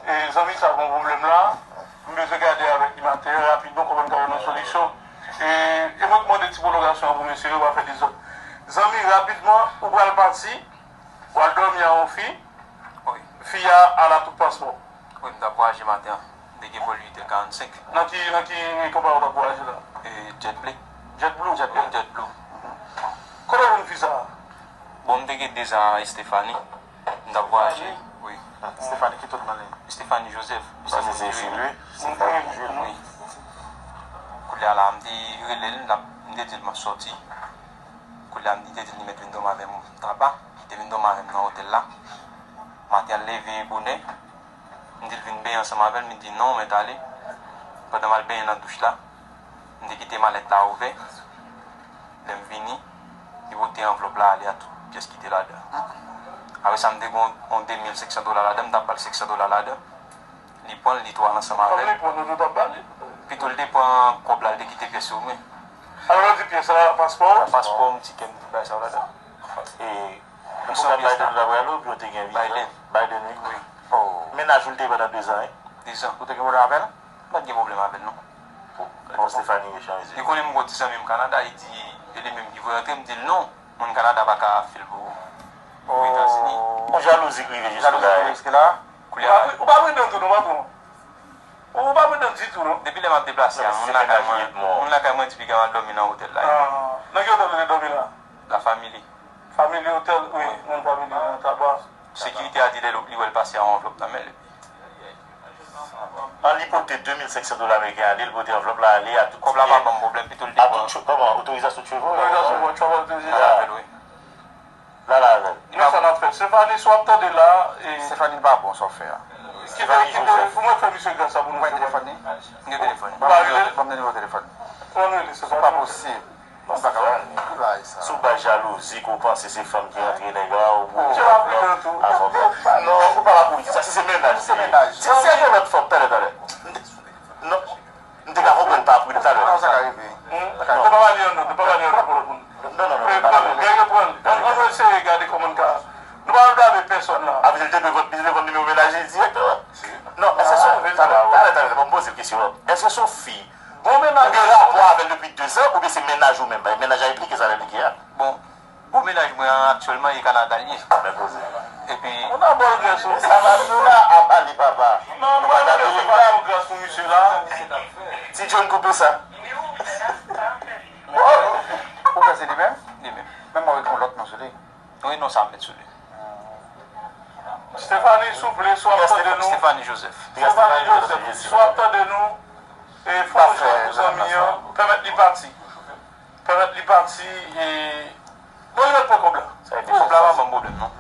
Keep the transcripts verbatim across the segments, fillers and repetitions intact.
E zanmi sa gon pwoblèm la, m bezwen gade avèk li maten an rapidman kòman n ka jwenn yon solisyon. E, e mwen k mande ti pwolongasyon an pou mesye yo pa fè dezòd. Zanmi, rapidman, ou pral pati, w al dòmi a yon fi, fi a al ak tout paspò. Wi, m t ap vwayaje maten an. M te gen vòl uit è karannsenk. Nan ki, nan ki konpayi w t ap vwayaje la? E, JetBlue. JetBlue? JetBlue, JetBlue. Kote w jwenn fi sa a? Bon, m te gen dezan a Estefani. M t ap vwayaje, wi. Estefani ki tout non li? Estefani Joseph. Sa se, se fi l, wi. Estefani Joseph. Wi. Koulye a la, m te rele l, m t ap, m te di l m ap sòti. Koulye a, m te di l li mèt vin dòmi avè m Taba. Li te vin dòmi avè m nan otèl la. Maten an, l leve bonè. M di l vin benyen ansanm avè l, li di non, mwen t ale. Pandan m al benyen nan douch la, m te kite malèt la ouvè. Lè m vini, li pote anvlòp la ale a tout pyès ki te ladan. Apre sa, m te gen yon, yon de mil senk san dola ladan, m t ap ba l senk san dola ladan. Li pran l, li tou al ansanm avè l. Kòm li pran l, ou tou t ap ba li? Pito l te pran kòb la, l te kite pyès yo, men. Alò, lè w di pyès la, paspò? Paspò m, tikè m, tout bagay sa yo ladan. E Ou se Biden ou t ap rale oubyen ou te gen viza? Biden. Biden, wi. Wi. Oh. Mennaj ou l te ye pandan dezan, wi. Dezan. Ou te gen pwoblèm avè l? M pa t gen pwoblèm avè l, non. Bon, bon, Stephanie gen chanje. Li konnen m gon ti zanmi m Kanada, li di, e li menm ki voye antre, m di l non, moun Kanada pa ka fè l pou, pou Etazini. Oh. Yon jalouzi k rive jiske la. Jalouzi k rive jiske la. Koulye a. Ou pa predan tou, non, patwon. Ou pa predan ditou, non. Depi lè m ap deplase a, moun lakay mwen, moun lakay mwen tipikan m ap dòmi nan otèl la. Ah, nan ki otèl ou te dòmi la? La Family. Family Hotel, wi, nan Family, nan Taba. Sekirite a di lè li wè l pase a yon anvlòp nan men l. An, li pote de mil senk san dola ameriken ale, li pote anvlòp la ale a tout. Kòb la pa ban m pwoblèm, pito l te pran. A tout cho-, kòman, otorizasyon travel? Otorizasyon pou travel, otorizasyon. Travel, wi. La, la, la. Men sa n ap fè. Stephanie, si w ap tande la, e Stephanie pa bon sa w fè a. Kite, kite, pou mwen fè misye gras sa pou nou. Mwen telefòn li. M gen telefòn li. Ou pa rele? Ban m nimewo telefòn li. Kòman l rele, Stephanie? Se pa posib. Mwen pa ka wè. Ki bagay sa? Sou baz jalouzi ke w panse se fanm ki rantre nèg la, ou pou... Misye pa pridan tou. Non, ou pa ka pou di sa. Si se mennaj, se mennaj. Si se yon lòt fanm, talè, talè. Non. M te ka konprann pa pridan talè. Non, sa ka rive. Sa ka rive. Nou pa ba li yon non, nou pa ba li yon non pou moun. Non, non, non, nou pa ba li. Gade, pran. Ann, ann eseye gade kòman n ka. Nou pa blame pèsòn la. Apre, li te dwe vann, li te dwe vann nimewo mennaj li dirèkteman. Non, èske se yon... Talè, talè, talè, talè, ban m poze l kesyon an. Èske se yon fi Bon mennaj ou gen rapò avè l depi dezan, oubyen se mennaj ou menm? Mennaj la enplike sa l enplike a. Bon, bon mennaj mwen an aktyèlman e Kanada l ye. Men poze. Epi... Ou nan bòl grès ou. Sa va tou la, a pale papa. Non, nou pa nan bòl grès, se pa yon grès pou misye la. Ti John koupe sa. Ou kwè se li menm? Li menm. Men mwen wè gen yon lòt non sou li. Wi, non sa m met sou li. Stephanie, souple, si w ap tande nou. Stephanie Joseph. Stephanie Joseph, si w ap tande nou, e, fè yon jan pou zanmi an, pèmèt li pati. Pèmèt li pati, e, bon, li mèt pran kòb la. Kòb la pa ban m pwoblèm, non.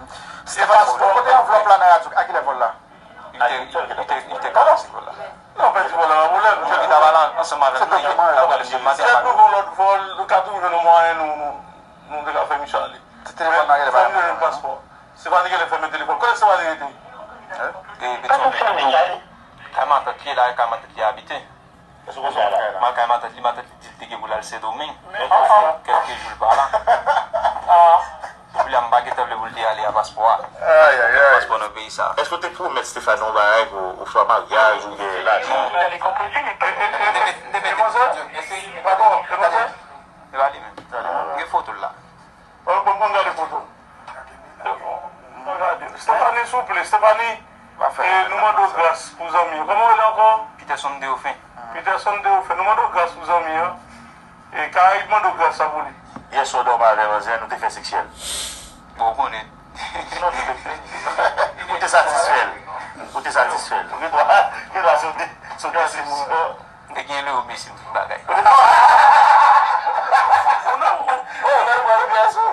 Se paspò. Kote anvlòp la nan radyo? A kilè vòl la? Li te, li te, li te kalase vòl la. Non, pèdi vòl la, pa pwoblèm. Li t ap al ansanm avèk nou yè. L ap rale demen maten. Sèt nou gon lòt vòl, nou ka toujou jwenn yon mwayen, nou, nou, nou te ka fè misye ale. Ti telefòn nan rele pa. Fò m jwenn paspò. Stephanie genlè fèmen telefòn. Kote Stephanie rete? E, Petyonvil. Kay matant li la, kay matant li abite. Mwen kay matant li, matant li di l te gen pou l al Sendomeng. Kèlke jou l pa la. Epi la, m pa gentan vle pou l te ale a paspò a. Ay, ay, ay. Paspò nan peyi sa. Èske w te pwomèt Stephanie yon bagay pou, oswa maryaj oubyen lajan? Demwazèl? Patwon, demwazèl? E pa li menm. M gen foto l la. Bon, bon, bon, gade foto. Bon, gade. Stephanie, souple, Stephanie, e, nou mande w gras pou zanmi an. Kòman w rele ankò? Peterson Deofen. Peterson Deofen. Nou mande w gras pou zanmi an. E, Karayib mande w gras sa pou li. Yèswa w dòmi avè manzè, nou te fè seksyèl. Bon, ou konnen. Non, nou te fè. Ou te satisfè l. Ou te satisfè l. Ou gen dwa, gen dwa sou de, sou desizyon. M te gen Leo Messi, m tout bagay.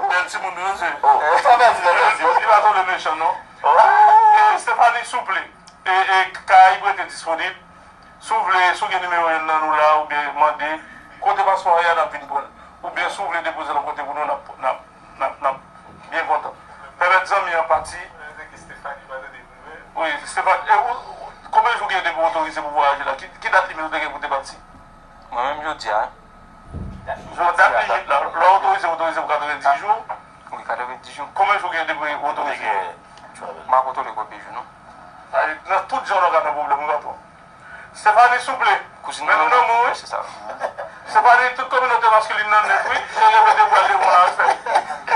Bèl timoun nou ye. Sa vle di, li pa twò mechan, non. E, Stephanie, souple. E, e, Karayib rete disponib. Si w vle, si w gen nimewo youn nan nou la, oubyen mande, kote paspò a ye a, n ap vin pran l. Oubyen si w vle depoze l yon kote pou nou, n ap, n ap, n ap, n ap byen kontan. Pèmèt zanmi an pati. Wi, Stephanie, e ou, konbyen jou w gen depi w otorize pou vwayaje la? Ki, ki dat limit ou te gen pou te pati? Mwen menm jodi a, wi. Dat limit la, lè w otorize, w otorize pou katrevenndis jou? Wi, katrevenndis jou. Konbyen jou w gen depi w otorize? M pa kontwole konbyen jou, non. Nan tout jan nou ka nan pwoblèm, wi, patwon. Stefani, souple. Men nou nan men w, wi. Stefani, tout kominote maskilin nan nèt, wi. Se leve de bwa devan la, respè.